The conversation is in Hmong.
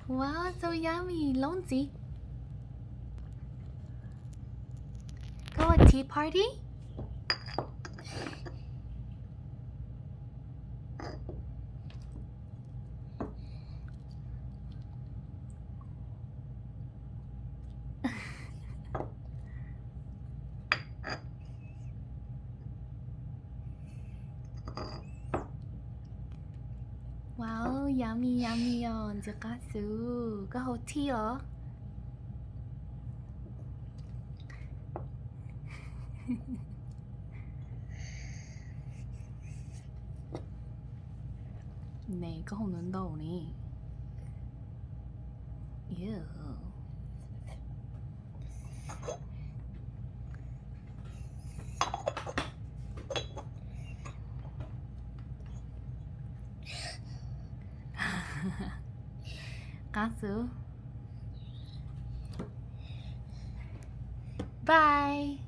Wow, so yummy, loob ntxiv. Koj ua tea party? Wow, yummy, yummy os, ntxim qab xwb. Koj haus tea los? Ne, koj haus ntau ntau ne. Ew. Qab xwb. Bye.